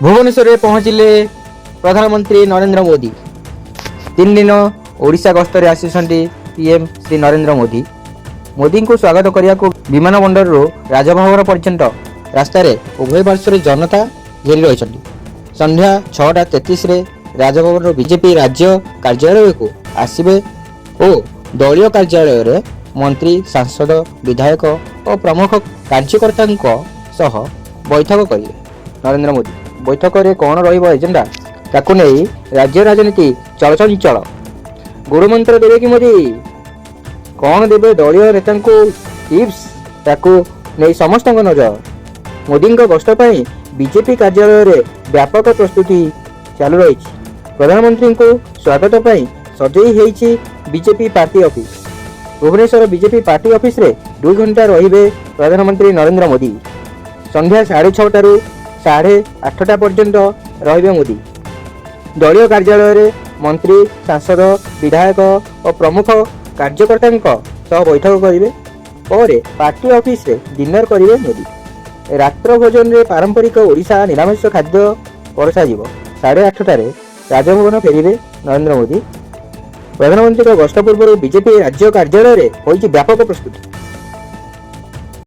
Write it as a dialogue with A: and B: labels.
A: ଭୁବନେଶ୍ୱରରେ ପହଞ୍ଚିଲେ ପ୍ରଧାନମନ୍ତ୍ରୀ ନରେନ୍ଦ୍ର ମୋଦି। 3 ଦିନ ଓଡ଼ିଶା ଗସ୍ତରେ ଆସିଛନ୍ତି ପିଏମ୍ ଶ୍ରୀ ନରେନ୍ଦ୍ର ମୋଦି। ମୋଦିଙ୍କୁ ସ୍ୱାଗତ କରିବାକୁ ବିମାନ ବନ୍ଦରରୁ ରାଜଭବନ ପର୍ଯ୍ୟନ୍ତ ରାସ୍ତାରେ ଉଭୟ ପାର୍ଶ୍ୱରେ ଜନତା ଘେରି ରହିଛନ୍ତି। ସନ୍ଧ୍ୟା 6ଟା 33ରେ ରାଜଭବନରୁ ବିଜେପି ରାଜ୍ୟ କାର୍ଯ୍ୟାଳୟକୁ ଆସିବେ ଓ ଦଳୀୟ କାର୍ଯ୍ୟାଳୟରେ ମନ୍ତ୍ରୀ, ସାଂସଦ, ବିଧାୟକ ଓ ପ୍ରମୁଖ କାର୍ଯ୍ୟକର୍ତ୍ତାଙ୍କ ସହ ବୈଠକ କରିବେ ନରେନ୍ଦ୍ର ମୋଦି। ବୈଠକରେ କ'ଣ ରହିବ ଏଜେଣ୍ଡା, ତାକୁ ନେଇ ରାଜ୍ୟ ରାଜନୀତି ଚଳଚଞ୍ଚଳ। ଗୁରୁମନ୍ତ୍ର ଦେବେ କି ମୋଦି? କ'ଣ ଦେବେ ଦଳୀୟ ନେତାଙ୍କୁ ଟିପ୍ସ, ତାକୁ ନେଇ ସମସ୍ତଙ୍କ ନଜର। ମୋଦିଙ୍କ ଗସ୍ତ ପାଇଁ ବିଜେପି କାର୍ଯ୍ୟାଳୟରେ ବ୍ୟାପକ ପ୍ରସ୍ତୁତି ଚାଲୁ ରହିଛି। ପ୍ରଧାନମନ୍ତ୍ରୀଙ୍କୁ ସ୍ୱାଗତ ପାଇଁ ସଜେଇ ହେଇଛି BJP party office. Bhubaneswar BJP party ଅଫିସରେ 2 ଘଣ୍ଟା ରହିବେ ପ୍ରଧାନମନ୍ତ୍ରୀ ନରେନ୍ଦ୍ର ମୋଦି। ସନ୍ଧ୍ୟା 6:30ରୁ 8:30 ପର୍ଯ୍ୟନ୍ତ ରହିବେ ମୋଦି। ଦଳୀୟ କାର୍ଯ୍ୟାଳୟରେ ମନ୍ତ୍ରୀ, ସାଂସଦ, ବିଧାୟକ ଓ ପ୍ରମୁଖ କାର୍ଯ୍ୟକର୍ତ୍ତାଙ୍କ ସହ ବୈଠକ କରିବେ। ପରେ ପାର୍ଟି ଅଫିସରେ ଡିନର କରିବେ ମୋଦି। ରାତ୍ର ଭୋଜନରେ ପାରମ୍ପରିକ ଓଡ଼ିଶା ନିରାମିଷ ଖାଦ୍ୟ ପରସାଯିବ। 8:30ରେ ରାଜଭବନ ଫେରିବେ ନରେନ୍ଦ୍ର ମୋଦି। ପ୍ରଧାନମନ୍ତ୍ରୀଙ୍କ ଗସ୍ତ ପୂର୍ବରୁ ବିଜେପି ରାଜ୍ୟ କାର୍ଯ୍ୟାଳୟରେ ହୋଇଛି ବ୍ୟାପକ ପ୍ରସ୍ତୁତି।